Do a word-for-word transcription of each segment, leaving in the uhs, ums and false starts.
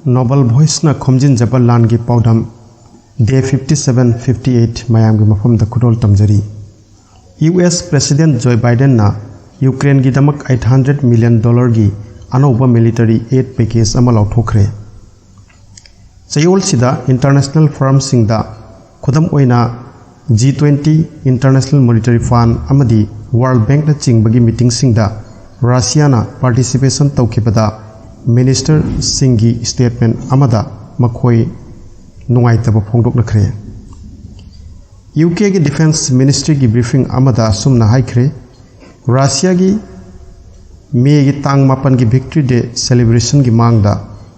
Noble Voice ꯅ ꯈꯣꯝꯖꯤꯟꯖꯕ ꯂꯥꯟꯒꯤ ꯄꯥꯎꯗꯝ, day fifty seven fifty eight ꯃꯌꯥꯝꯒꯤ ꯃꯐꯝꯗ ꯈꯨꯗꯣꯜ ꯇꯝꯖꯔꯤ꯫ U S President Joe Biden ꯅ ꯌꯨꯀ꯭ꯔꯦꯟꯒꯤꯗꯃꯛ eight hundred million dollar ꯒꯤ ꯑꯅꯧꯕ military aid package ꯑꯃ ꯂꯥꯎꯊꯣꯛꯈ꯭ꯔꯦ꯫ ꯆꯌꯣꯜꯁꯤꯗ international forum ꯁꯤꯡꯗ, ꯈꯨꯗꯝ ꯑꯣꯏꯅ G twenty, International Monetary Fund ꯑꯃꯗꯤ World Bank ꯅꯆꯤꯡꯕꯒꯤ meeting ꯁꯤꯡꯗ Russia ꯅ participation ꯇꯧꯈꯤꯕꯗ minister ꯁꯤꯡꯒꯤ statement ꯑꯃꯗ ꯃꯈꯣꯏ ꯅꯨꯡꯉꯥꯏꯇꯕ ꯐꯣꯡꯗꯣꯛꯅꯈ꯭ꯔꯦ꯫ ꯌꯨ ꯀꯦꯒꯤ Defence Ministry ꯒꯤ briefing ꯑꯃꯗ ꯑꯁꯨꯝꯅ ꯍꯥꯏꯈ꯭ꯔꯦ, ꯔꯁꯤꯌꯥꯒꯤ ꯃꯦꯒꯤ ꯇꯥꯡ ꯃꯥꯄꯟꯒꯤ Victory Day celebration ꯒꯤ ꯃꯥꯡꯗ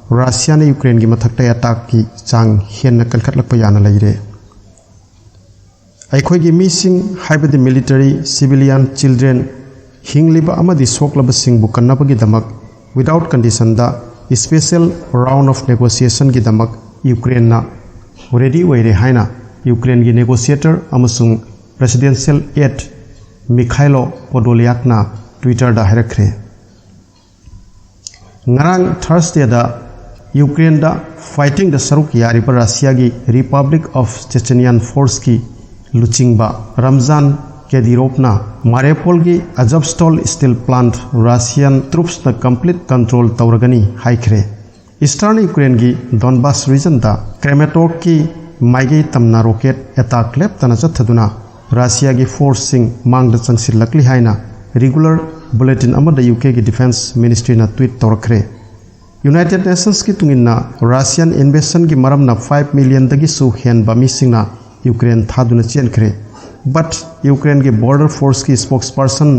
ꯔꯁꯤꯌꯥꯅ ꯌꯨꯀ꯭ꯔꯦꯟꯒꯤ ꯃꯊꯛꯇ attack ꯀꯤ ꯆꯥꯡ ꯍꯦꯟꯅ ꯀꯟꯈꯠꯂꯛꯄ ꯌꯥꯅ ꯂꯩꯔꯦ꯫ ꯑꯩꯈꯣꯏꯒꯤ ꯃꯤꯁꯤꯡ, ꯍꯥꯏꯕꯗꯤ military, civilian, children, ꯍꯤꯡꯂꯤꯕ ꯑꯃꯗꯤ ꯁꯣꯛꯂꯕꯁꯤꯡꯕꯨ ꯀꯟꯅꯕꯒꯤꯗꯃꯛ without condition the special round of negotiation ꯒꯤꯗꯃꯛ ꯌꯨꯀ꯭ꯔꯦꯟꯅ ready ꯑꯣꯏꯔꯦ ꯍꯥꯏꯅ ꯌꯨꯀ꯭ꯔꯦꯟꯒꯤ negotiator ꯑꯃꯁꯨꯡ presidential aide Mikhailo Podolyak ꯅ Twitter ꯗ ꯍꯥꯏꯔꯛꯈ꯭ꯔꯦ꯫ ꯉꯔꯥꯡ Thursday ꯗ ꯌꯨꯀ꯭ꯔꯦꯟꯗ fighting ꯗ ꯁꯔꯨꯛ ꯌꯥꯔꯤꯕ ꯔꯁꯤꯌꯥꯒꯤ Republic of Chechenian Force ꯀꯤ ꯂꯨꯆꯤꯡꯕ ꯔꯝꯖꯥꯟ ꯀꯦꯗꯤꯔꯣꯞꯅ Mariupol ꯒꯤ Azovstal steel plant Russian troops ꯅ complete control ꯇꯧꯔꯒꯅꯤ ꯍꯥꯏꯈ꯭ꯔꯦ꯫ Eastern ꯌꯨꯀ꯭ꯔꯦꯟꯒꯤ Donbas region ꯗ Kramatorsk ꯀꯤ ꯃꯥꯏꯀꯩ ꯇꯝꯅ rocket attack ꯂꯦꯞꯇꯅ ꯆꯠꯊꯗꯨꯅ ꯔꯁꯤꯌꯥꯒꯤ force ꯁꯤꯡ ꯃꯥꯡꯗ ꯆꯪꯁꯤꯜꯂꯛꯂꯤ ꯍꯥꯏꯅ regular bulletin ꯑꯃꯗ ꯌꯨ ꯀꯦꯒꯤ Defence Ministry ꯅ tweet ꯇꯧꯔꯛꯈ꯭ꯔꯦ꯫ United Nations ꯀꯤ ꯇꯨꯡꯏꯟꯅ Russian invasion ꯒꯤ ꯃꯔꯝꯅ five million ꯗꯒꯤꯁꯨ ꯍꯦꯟꯕ ꯃꯤꯁꯤꯡꯅ ꯌꯨꯀ꯭ꯔꯦꯟ ꯊꯥꯗꯨꯅ ꯆꯦꯟꯈ꯭ꯔꯦ꯫ But ꯌꯨꯀ꯭ꯔꯦꯟꯒꯤ Border Force ꯀꯤ spokesperson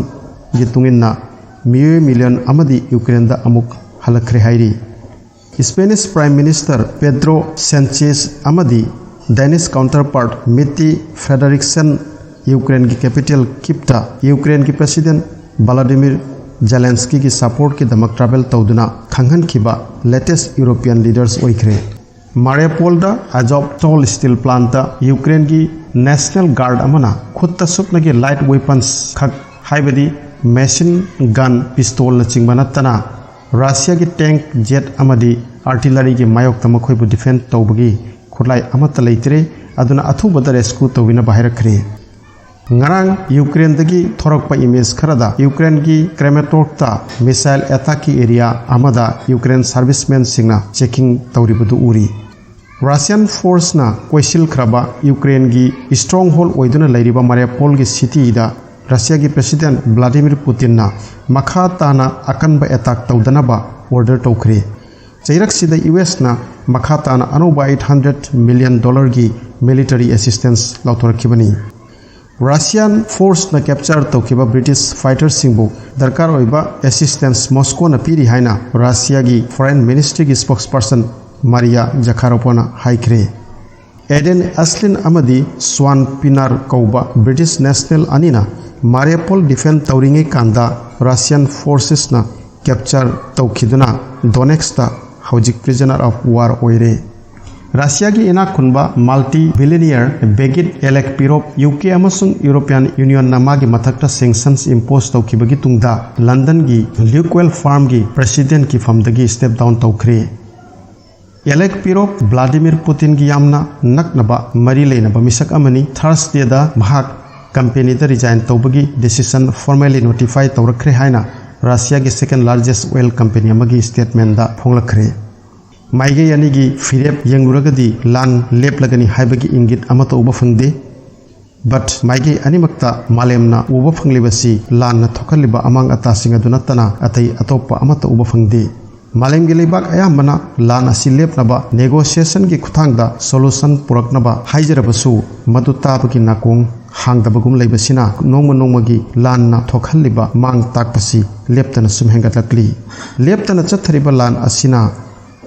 ꯒꯤ ꯇꯨꯡꯏꯟꯅ ꯃꯤꯑꯣꯏ million ꯑꯃꯗꯤ ꯌꯨꯀ꯭ꯔꯦꯟꯗ ꯑꯃꯨꯛ ꯍꯜꯂꯛꯈ꯭ꯔꯦ ꯍꯥꯏꯔꯤ꯫ Spanish Prime Minister Pedro Sanchez ꯑꯃꯗꯤ Danish counterpart Mette Frederiksen ꯌꯨꯀ꯭ꯔꯦꯟꯒꯤ capital Kyiv ꯇ ꯌꯨꯀ꯭ꯔꯦꯟꯒꯤ President Volodymyr Zelensky ꯒꯤ support ꯀꯤꯗꯃꯛ travel ꯇꯧꯗꯨꯅ ꯈꯪꯍꯟꯈꯤꯕ latest European leaders ꯑꯣꯏꯈ꯭ꯔꯦ꯫ Mariupol ꯗ Azovstal steel plant ꯇ ꯌꯨꯀ꯭ꯔꯦꯟꯒꯤ National Guard ꯑꯃꯅ ꯈꯨꯠꯇ ꯁꯨꯞꯅꯒꯤ light weapons ꯈꯛ, ꯍꯥꯏꯕꯗꯤ machine gun, pistol ꯅꯆꯤꯡꯕ ꯅꯠꯇꯅ ꯔꯁꯤꯌꯥꯒꯤ tank, jet ꯑꯃꯗꯤ ꯑꯥꯔꯇꯤꯂꯔꯤꯒꯤ ꯃꯥꯌꯣꯛꯇ ꯃꯈꯣꯏꯕꯨ ꯗꯤꯐꯦꯟ ꯇꯧꯕꯒꯤ ꯈꯨꯠꯂꯥꯏ ꯑꯃꯠꯇ ꯂꯩꯇ꯭ꯔꯦ, ꯑꯗꯨꯅ ꯑꯊꯨꯕꯗ ꯔꯦꯁꯀ꯭ꯌꯨ ꯇꯧꯕꯤꯅꯕ ꯍꯥꯏꯔꯛꯈ꯭ꯔꯦ꯫ ꯉꯔꯥꯡ ꯌꯨꯀ꯭ꯔꯦꯟꯗꯒꯤ ꯊꯣꯔꯛꯄ ꯏꯃꯦꯖ ꯈꯔꯗ ꯌꯨꯀ꯭ꯔꯦꯟꯒꯤ ꯀ꯭ꯔꯦꯃꯦꯇꯣꯔꯛꯇ ꯃꯤꯁꯥꯏꯜ ꯑꯦꯇꯥꯛꯀꯤ ꯑꯦꯔꯤꯌꯥ ꯑꯃꯗ ꯌꯨꯀ꯭ꯔꯦꯟ ꯁꯥꯔꯚꯤꯁꯃꯦꯟꯁꯤꯡꯅ ꯆꯦꯀꯤꯡ ꯇꯧꯔꯤꯕꯗꯨ ꯎꯔꯤ꯫ ꯔꯁꯤꯌꯥꯟ ꯐꯣꯔꯁꯅ ꯀꯣꯏꯁꯤꯜꯈ꯭ꯔꯕ ꯌꯨꯀ꯭ꯔꯦꯟꯒꯤ ꯁ꯭ꯇ꯭ꯔꯣꯡ ꯍꯣꯜ ꯑꯣꯏꯗꯨꯅ ꯂꯩꯔꯤꯕ ꯃꯥꯔꯤꯌꯥꯄꯣꯜꯒꯤ ꯁꯤꯇꯤꯗ ꯔꯁꯤꯌꯥꯒꯤ ꯄ꯭ꯔꯦꯁꯤꯗꯦꯟꯠ ꯚ꯭ꯂꯥꯗꯤꯃꯤꯔ ꯄꯨꯇꯤꯟꯅ ꯃꯈꯥ ꯇꯥꯅ ꯑꯀꯟꯕ ꯑꯦꯇꯥꯛ ꯇꯧꯗꯅꯕ ꯑꯣꯔꯗꯔ ꯇꯧꯈ꯭ꯔꯦ꯫ ꯆꯩꯔꯛꯁꯤꯗ ꯌꯨ ꯑꯦꯁꯅ ꯃꯈꯥ ꯇꯥꯅ ꯑꯅꯧꯕ ꯑꯩꯠ ꯍꯟꯗ꯭ꯔꯦꯠ ꯃꯤꯂꯤꯌꯟ ꯗꯣꯂꯔꯒꯤ ꯃꯤꯂꯤꯇꯔꯤ ꯑꯦꯁꯤꯁꯇꯦꯟꯁ ꯂꯥꯎꯊꯣꯔꯛꯈꯤꯕꯅꯤ꯫ ꯔꯁꯤꯌꯥꯟ ꯐꯣꯔꯁꯅ ꯀꯦꯞꯆꯔ ꯇꯧꯈꯤꯕ ꯕ꯭ꯔꯤꯇꯤꯁ ꯐꯥꯏꯇꯔꯁꯤꯡꯕꯨ ꯗꯔꯀꯥꯔ ꯑꯣꯏꯕ ꯑꯦꯁꯤꯁꯇꯦꯟꯁ ꯃꯣꯁꯀꯣꯅ ꯄꯤꯔꯤ ꯍꯥꯏꯅ ꯔꯁꯤꯌꯥꯒꯤ ꯐꯣꯔꯦꯟ ꯃꯤꯅꯤꯁꯇ꯭ꯔꯤꯒꯤ ꯁ꯭ꯄꯣꯛꯁꯄꯔꯁꯟ ꯃꯥꯔꯤꯌꯥ ꯖꯈꯥꯔꯣꯄꯣꯅ ꯍꯥꯏꯈ꯭ꯔꯦ꯫ ꯑꯦꯗꯦꯟ ꯑꯁꯂꯤꯟ ꯑꯃꯗꯤ ꯁ꯭ꯋꯥꯟ ꯄꯤꯅꯥꯔ ꯀꯧꯕ ꯕ꯭ꯔꯤꯇꯤꯁ ꯅꯦꯁꯅꯦꯜ ꯑꯅꯤꯅ ꯃꯥꯔꯤꯌꯥꯄꯣꯜ ꯗꯤꯐꯦꯟ ꯇꯧꯔꯤꯉꯩ ꯀꯥꯟꯗ ꯔꯁꯤꯌꯥꯟ ꯐꯣꯔꯁꯦꯁꯅ ꯀꯦꯞꯆꯔ ꯇꯧꯈꯤꯗꯨꯅ ꯗꯣꯅꯦꯠꯁꯇ ꯍꯧꯖꯤꯛ prisoner of war ꯑꯣꯏꯔꯦ꯫ ꯔꯁꯤꯌꯥꯒꯤ ꯏꯅꯥꯛ ꯈꯨꯟꯕ ꯃꯜꯇꯤ ꯕꯤꯂꯤꯅꯤꯌꯔ ꯕꯦꯒꯤꯠ ꯑꯦꯂꯦꯛ ꯄꯤꯔꯣꯞ ꯌꯨ ꯀꯦ ꯑꯃꯁꯨꯡ ꯌꯨꯔꯣꯄꯤꯌꯥꯟ ꯌꯨꯅꯤꯌꯟꯅ ꯃꯥꯒꯤ ꯃꯊꯛꯇ ꯁꯦꯡꯁꯟꯁ ꯏꯝꯄꯣꯁ ꯇꯧꯈꯤꯕꯒꯤ ꯇꯨꯡꯗ ꯂꯟꯗꯟꯒꯤ ꯂ꯭ꯌꯨꯀ꯭ꯋꯦꯜ ꯐꯥꯔꯝꯒꯤ ꯄ꯭ꯔꯦꯁꯤꯗꯦꯟꯠꯀꯤ ꯐꯝꯗꯒꯤ ꯁ꯭ꯇꯦꯞ ꯗꯥꯎꯟ ꯇꯧꯈ꯭ꯔꯦ꯫ ꯑꯦꯂꯦꯛ ꯄꯤꯔꯣꯞ ꯚ꯭ꯂꯥꯗꯤꯃꯤꯔ ꯄꯨꯇꯤꯟꯒꯤ ꯌꯥꯝꯅ ꯅꯛꯅꯕ ꯃꯔꯤ ꯂꯩꯅꯕ ꯃꯤꯁꯛ ꯑꯃꯅꯤ꯫ ꯊꯔꯁꯗꯦꯗ ꯃꯍꯥꯛ ꯀꯝꯄꯦꯅꯤꯗ ꯔꯤꯖꯥꯏꯟ ꯇꯧꯕꯒꯤ ꯗꯤꯁꯤꯁꯟ ꯐꯣꯔꯃꯦꯂꯤ ꯅꯣꯇꯤꯐꯥꯏ ꯇꯧꯔꯛꯈ꯭ꯔꯦ ꯍꯥꯏꯅ ꯔꯁꯤꯌꯥꯒꯤ ꯁꯦꯀꯦꯟ ꯂꯥꯔꯖꯦꯁ ꯑꯣꯏꯜ ꯀꯝꯄꯦꯅꯤ ꯑꯃꯒꯤ ꯁ꯭ꯇꯦꯠꯃꯦꯟꯗ ꯐꯣꯡꯂꯛꯈ꯭ꯔꯦ꯫ ꯃꯥꯏꯀꯩ ꯑꯅꯤꯒꯤ ꯐꯤꯔꯦꯞ ꯌꯦꯡꯂꯨꯔꯒꯗꯤ ꯂꯥꯟ ꯂꯦꯞꯂꯒꯅꯤ ꯍꯥꯏꯕꯒꯤ ꯏꯪꯒꯤꯠ ꯑꯃꯠꯇ ꯎꯕ ꯐꯪꯗꯦ꯫ ꯕꯠ ꯃꯥꯏꯀꯩ ꯑꯅꯤꯃꯛꯇ ꯃꯥꯂꯦꯝꯅ ꯎꯕ ꯐꯪꯂꯤꯕꯁꯤ ꯂꯥꯟꯅ ꯊꯣꯛꯍꯜꯂꯤꯕ ꯑꯃꯥꯡ ꯑꯇꯥꯁꯤꯡ ꯑꯗꯨ ꯅꯠꯇꯅ ꯑꯇꯩ ꯑꯇꯣꯞꯄ ꯑꯃꯠꯇ ꯎꯕ ꯐꯪꯗꯦ꯫ ꯃꯥꯂꯦꯝꯒꯤ ꯂꯩꯕꯥꯛ ꯑꯌꯥꯝꯕꯅ ꯂꯥꯟ ꯑꯁꯤ ꯂꯦꯞꯅꯕ ꯅꯦꯒꯣꯁꯤꯌꯦꯁꯟꯒꯤ ꯈꯨꯠꯊꯥꯡꯗ ꯁꯣꯂꯨꯁꯟ ꯄꯨꯔꯛꯅꯕ ꯍꯥꯏꯖꯔꯕꯁꯨ, ꯃꯗꯨ ꯇꯥꯕꯒꯤ ꯅꯥꯀꯣꯡ ꯍꯥꯡꯗꯕꯒꯨꯝ ꯂꯩꯕꯁꯤꯅ ꯅꯣꯡꯃ ꯅꯣꯡꯃꯒꯤ ꯂꯥꯟꯅ ꯊꯣꯛꯍꯜꯂꯤꯕ ꯃꯥꯡ ꯇꯥꯛꯄꯁꯤ ꯂꯦꯞꯇꯅ ꯁꯨꯝ ꯍꯦꯟꯒꯠꯂꯛꯂꯤ꯫ ꯂꯦꯞꯇꯅ ꯆꯠꯊꯔꯤꯕ ꯂꯥꯟ ꯑꯁꯤꯅ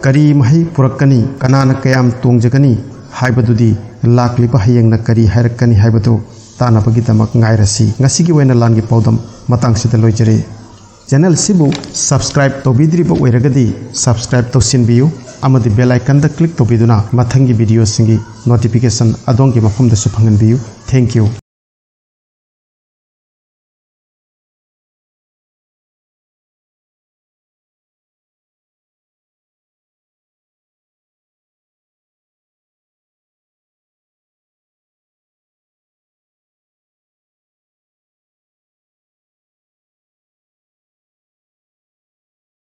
ꯀꯔꯤ ꯃꯍꯩ ꯄꯨꯔꯛꯀꯅꯤ, ꯀꯅꯥꯅ ꯀꯌꯥꯝ ꯇꯣꯡꯖꯒꯅꯤ ꯍꯥꯏꯕꯗꯨꯗꯤ ꯂꯥꯛꯂꯤꯕ ꯍꯌꯦꯡꯅ ꯀꯔꯤ ꯍꯥꯏꯔꯛꯀꯅꯤ ꯍꯥꯏꯕꯗꯨ ꯇꯥꯅꯕꯒꯤꯗꯃꯛ ꯉꯥꯏꯔꯁꯤ꯫ ꯉꯁꯤꯒꯤ ꯑꯣꯏꯅ ꯂꯥꯟꯒꯤ ꯄꯥꯎꯗꯝ ꯃꯇꯥꯡꯁꯤꯗ ꯂꯣꯏꯖꯔꯦ꯫ ꯆꯦꯅꯦꯜꯁꯤꯕꯨ ꯁꯕꯁꯀ꯭ꯔꯥꯏꯕ ꯇꯧꯕꯤꯗ꯭ꯔꯤꯕ ꯑꯣꯏꯔꯒꯗꯤ ꯁꯕꯁꯀ꯭ꯔꯥꯏꯕ ꯇꯧꯁꯤꯟꯕꯤꯌꯨ ꯑꯃꯗꯤ ꯕꯦꯜ ꯑꯥꯏꯀꯟꯗ ꯀ꯭ꯂꯤꯛ ꯇꯧꯕꯤꯗꯨꯅ ꯃꯊꯪꯒꯤ ꯚꯤꯗꯤꯑꯣꯁꯤꯡꯒꯤ ꯅꯣꯇꯤꯐꯤꯀꯦꯁꯟ ꯑꯗꯣꯝꯒꯤ ꯃꯐꯝꯗꯁꯨ ꯐꯪꯍꯟꯕꯤꯌꯨ꯫ Thank you꯫